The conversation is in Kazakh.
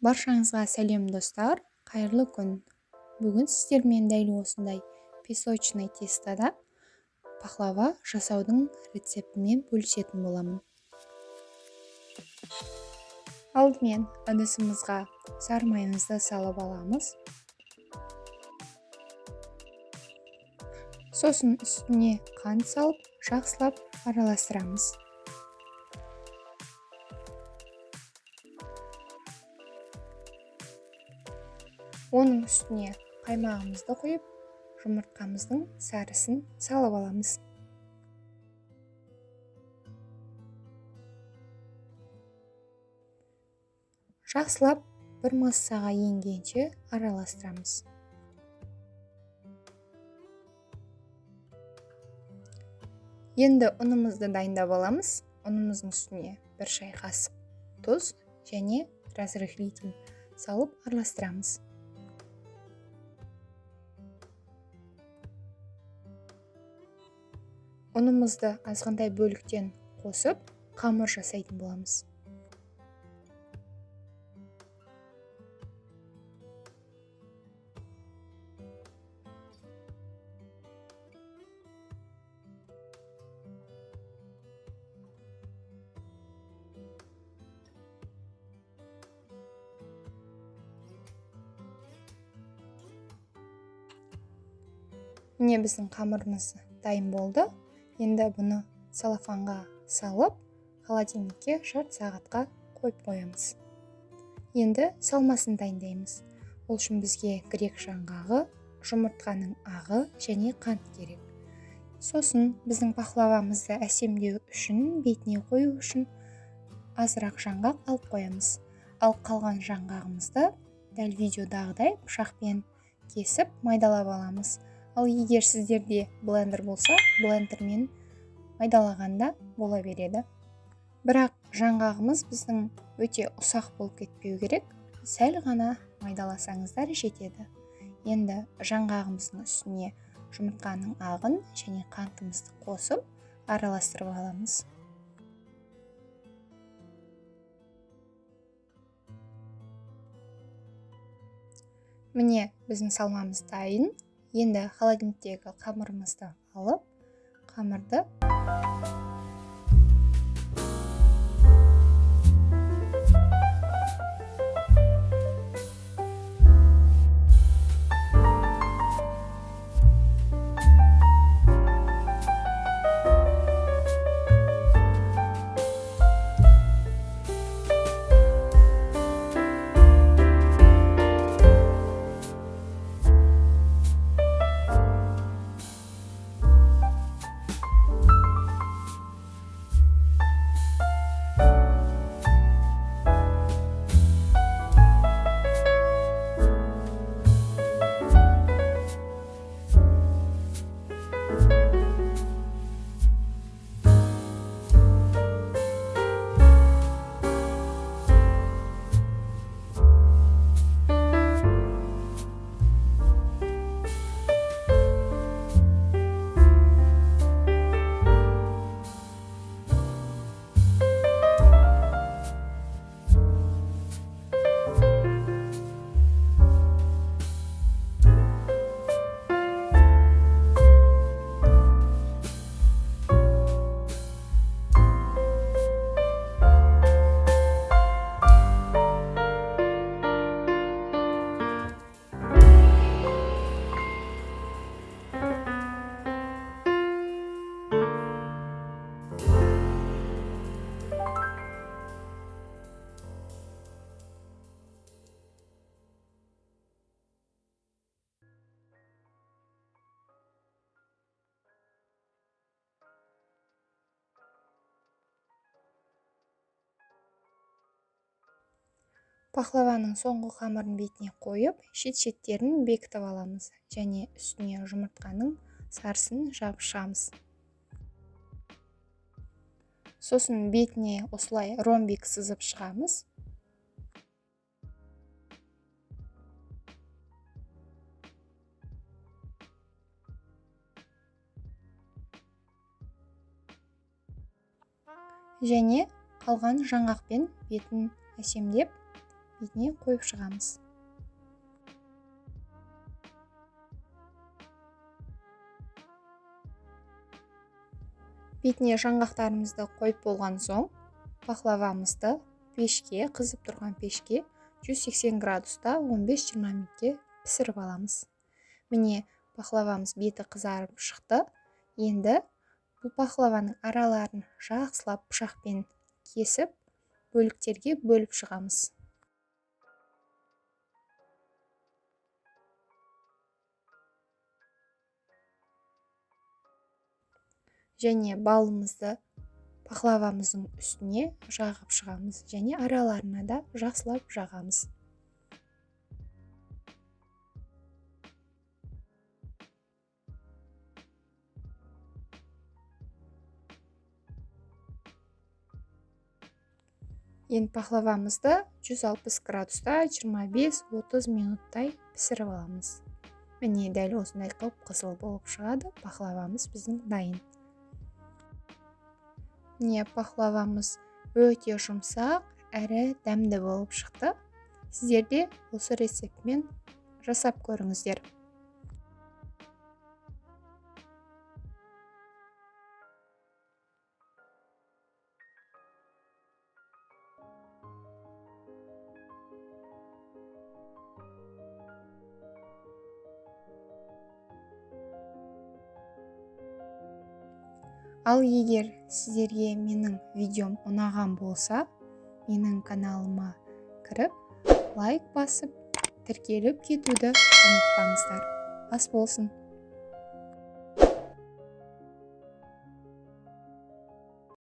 Баршаңызға сәлем достар, қайырлы күн. Бүгін сіздермен дәл осындай песочный тестода пахлава жасаудың рецептімен бөлісетін боламын. Алдымен ыдысымызға сары майымызды салып аламыз. Сосын үстіне қант салып, жақсылап араластырамыз. Оның үстіне қаймағымызды құйып, жұмыртқамыздың сарысын салып аламыз. Жақсылап бір массаға енгенше араластырамыз. Енді ұнымызды дайындап аламыз. Ұнымыздың үстіне бір шай қасық тұз және разрыхлитель салып араластырамыз. Ұнымызды азғантай бөліктен қосып, қамыр жасайтын боламыз. Міне біздің қамырымыз дайын болды. Енді бұны целлофанға салып, холодильникке жарты сағатқа қойып қоямыз. Енді салмасын дайындаймыз. Ол үшін бізге грек жаңғағы, жұмыртқаның ағы және қант керек. Сосын біздің пахлавамызды әсемдеу үшін, бетіне қою үшін азырақ жаңғақ алып қоямыз. Ал қалған жаңғағымызды дәл видеодағыдай пышақпен кесіп майдалап аламыз. Ал егер сіздерде блендер болса, блендермен майдалағанда бола береді. Бірақ жаңғағымыз біздің өте ұсақ болып кетпеу керек. Сәл ғана майдаласаңыздар жетеді. Енді жаңғағымыздың үстіне жұмыртқаның ағын және қантымызды қосып араластырып аламыз. Міне біздің салмамыз дайын. Енді холодильниктегі қамырымызды алып, қамырды пахлаваның соңғы қамырын бетіне қойып, шет-шеттерін бекітіп аламыз және үстіне жұмыртқаның сарысын жабып шығамыз. Сосын бетіне осылай ромбик сызып шығамыз. Және қалған жаңғақпен бетін әсемдеп бетіне қойып шығамыз. Бетіне жаңғақтарымызды қойып болған соң, пахлавамызды пешке, қызып тұрған пешке 180 градуста 15-20 минутке пісіріп аламыз. Міне, пахлавамыз беті қызарып шықты. Енді бұл пахлаваның араларын жақсылап пышақпен кесіп, бөліктерге бөліп шығамыз. Және балымызды пахлавамыздың үстіне жағып шығамыз, және араларына да жақсылап жағамыз. Енді пахлавамызды 160 градуста 25-30 минуттай пісіріп аламыз. Міне, дәл осындай қып-қызыл болып шығады. Пахлавамыз біздің дайын. Міне, пахлавамыз өте жұмсақ әрі дәмді болып шықты. Сіздер де осы рецептмен жасап көріңіздер. Ал егер сіздерге менің видеом ұнаған болса, менің каналыма кіріп, лайк басып, тіркеліп кетуді ұмытпаңыздар. Ас болсын!